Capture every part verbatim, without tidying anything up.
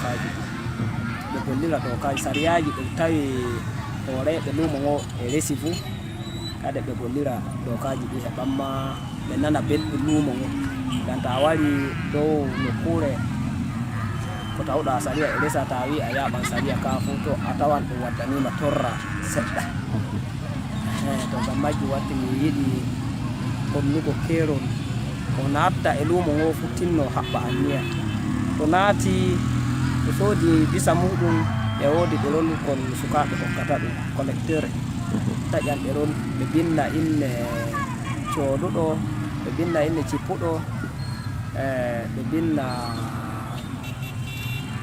Ɓe gollira dookaaji, sariyaaji ɗi tawi hooreeɓe luumo ngo e resi fuu, kadi ɓe gollira dookaaji ɗi heɓa ma ɓe nana belɗum luumo ngo. Ngam to a wari dow nokkuure ko tawɗa sariya e resa, to a wi'i a yaaɓan sariya ka fuu, to a tawan ɗum waddaniima torra seɗɗa. Eh, to ngam majjum watti mi yiɗi hollugo keerol ko naatta e luumo ngo fuu tinno haɓɓa anniya. To naati, to soodi bisa muuɗum, e woodi ɗerol kol sukaaɓe hokkata ɗum, collecteur. Taƴan ɗerol, ɓe binna inne cooduɗo, ɓe binna inne cippuɗo, eh, ɓe binna,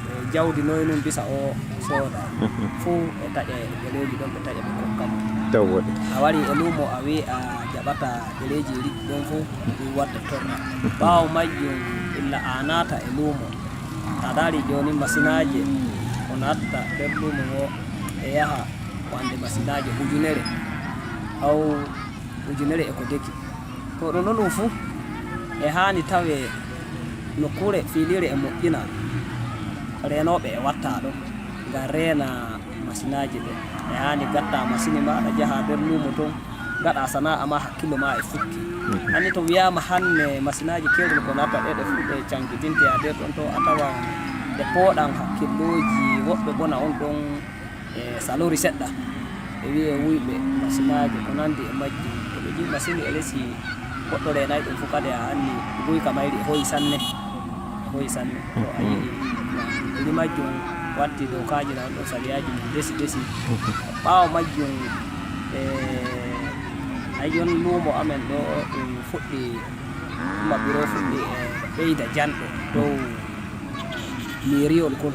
eh, jawdi noy nun bisa o sooda. Fuu e taƴe ɗereeji ɗon, ɓe taƴa ɓe kokka mo. Taw woɗi. A wari e luumo, a wi'i a jaɓata ɗereeji riɗɗi ɗon fuu, ɗum wadda torra. Ɓaawo majjum, illa a naata e luumo. A daari jooni masinaaje ko naatta nder luumo ngo e yaha wande masinaaje ujunere, aw ujunere e ko deki. To ɗum ɗon ɗum fuu e haani tawe nokkuure fiiliire e moƴƴina, reenooɓe e watta ɗon ngam reena masinaaji ɗin. E haani gatta masini maaɗa, njaha nder luumo ton, ngaɗa sana'a ma, hakkillo ma e fukki. Anni to wiyaama hanne masinaaji keerol ko natta ɗe, ɗe fuu ɗe cankitinte a nder ɗon, to a tawan ɗe pooɗan hakkillooji woɓɓe bona on ɗon e salori seɗɗa. E wi'e wuyɓe masinaaji ko nandi e majji. To ɓe nji'i masini e resi goɗɗo reenay ɗum fuu kadi a anni guyka mayri e hoyi sanne. E hoyi sanne. To a yi'i iri majjum watti dookaaji na ɗon sariyaaji mum desi desi. Ɓaawo majjum, e, a yi'on luumo amen ɗo ɗum fuɗɗi, umma biro fuɗɗi e ɓeyda janɗe dow miiriyol kon.